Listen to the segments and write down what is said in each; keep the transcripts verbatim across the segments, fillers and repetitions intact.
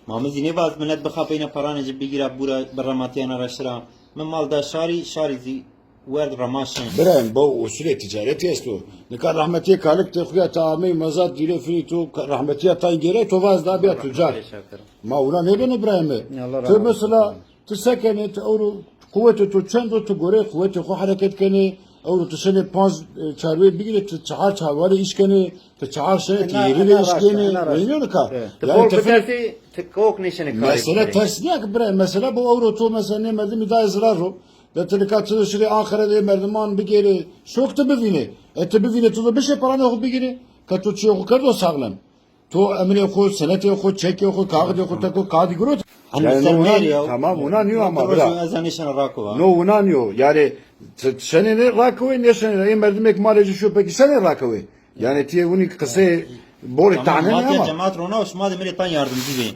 Ma mi zî nêvaz milet bixapeyna peranê ci bigîra bura bi rematîyana ra şira. Mi mal da şarî, şarî zî werd rema şin. Birayê mi, bo usulê ticaretî esto. Nika rehmetîyê kalik de xuya ta amey mezar dîre finî to, rehmetîya tay gêrey to vaz da bîya tucar. Ma wina nêbeno birayê mi. Ti mesela, ti se kenê, ti ewro quwetê to çend o, ti goreyê quwetê xo hereket kenê. Ewro ti şenê panc, e, çarweyî bigîrê, ti çehar çarwarê îş kenê, ti çehar şenê, ti hîrê rê îş kenê. Weynîyo nika? Ti bol bitersî, ti kok nêşenê karê bikerê. Mesele ters nîya ki birayê. Mesele bo ewro to mesela nê merdimî dayê zirar ro. De ti nika ti şirê Anqere de merdiman bigêrê, şok ti bivînê. E ti bivînê, ti do bişê peranê xo bigîrê. Ka to çiyê xo kerdo saxlem. To emrê xo, senetê xo, çekê xo, kaxidê xo, teko kaxidî girot. Hanî ser mêrî ya. Tamam, wina nîyo ama bira. Ez nêşena rakova. No, wina nîyo. Yanî ti şenê nê rakewê, nêşenê. Ê merdimêk malê ci şiyo pekî şenê rakewê. Yanî ti yê winî qiseyê borê tahne nê ama. Cemaat rona û şima de mi rê tan yardimcî bê.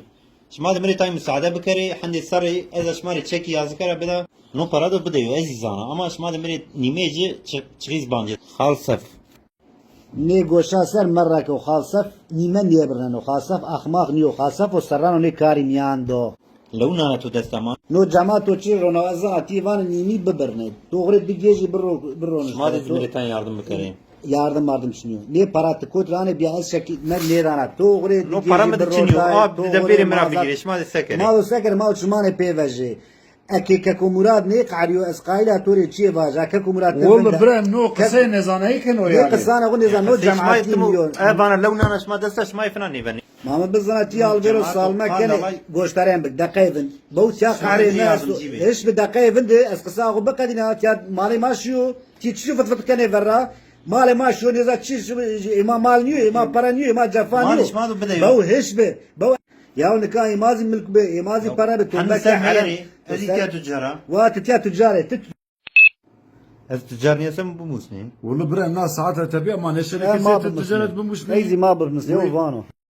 Şima de mi rê tay musaade bikerê, hendê serrî ez a şima rê çekî yazike ra bida. No para do bideyo, ez zî zana. Ama şima de mi rê nîmeyê ci çi-, çixîz bancê. Xal Sef. Nê goşa ser merreke û Xal Sef nîme nêbirneno. Xal Sef axmaq nîyo. Xal Sef o serrano nê karî mîyan do. Lew nana to desta ma. No cemato çi rona ez a tî vanê nîmî bibirnê. To xo rê di gêjî birro birronişte. Şima de zî mi rê tan yardim bikerê. Yardim mardim çinî yo. Nê para ti kot ra anê bîya ez şekî me nêdana. To xo rê di gêjî birro. No para mi di çinî yo. A di de bêrê mi ra bigîrê. Şima de se kerê? Ma do se kerê, ma do çimanê pê vejê. Eke Keko Murad nêqerîyo, ez qayîl a to rê çiyê vaja. Keko Murad ti vinde. Wille birem, no qiseyê nêzanayî keno yanî. Nê qisana xo nêzan, no cemaat kî nîyo. E vana lew nana şima desta, şima yê fina nêvenê. Ma mi bizana ti albêro salme kenê, goştarên bik, deqeyê vind. Bew tiya qehrê mi esto. Hiş bi, deqeyê vind, ez qisa xo biqedîna, tiya malê ma şiyo, ti çi fit fit kenê verra. Malê ma şiyo, nêza çi şi-, ê ma mal nîyo, ê ma pere nîyo, ê ma cefa nîyo. Bew hiş bi. Bew Yaw nika ê ma zî milk bi, ê ma zî pere bi, to beke herê. Ez zî tiya tucar a. Wa ti tiya tucar ê, ti. Ez tucar nîyesem bimusnê. Wille bira, na saet ra tepîya ma nêşenê kesê ti ticaret bimusnê. Ey zî ma bimusnê, o vano.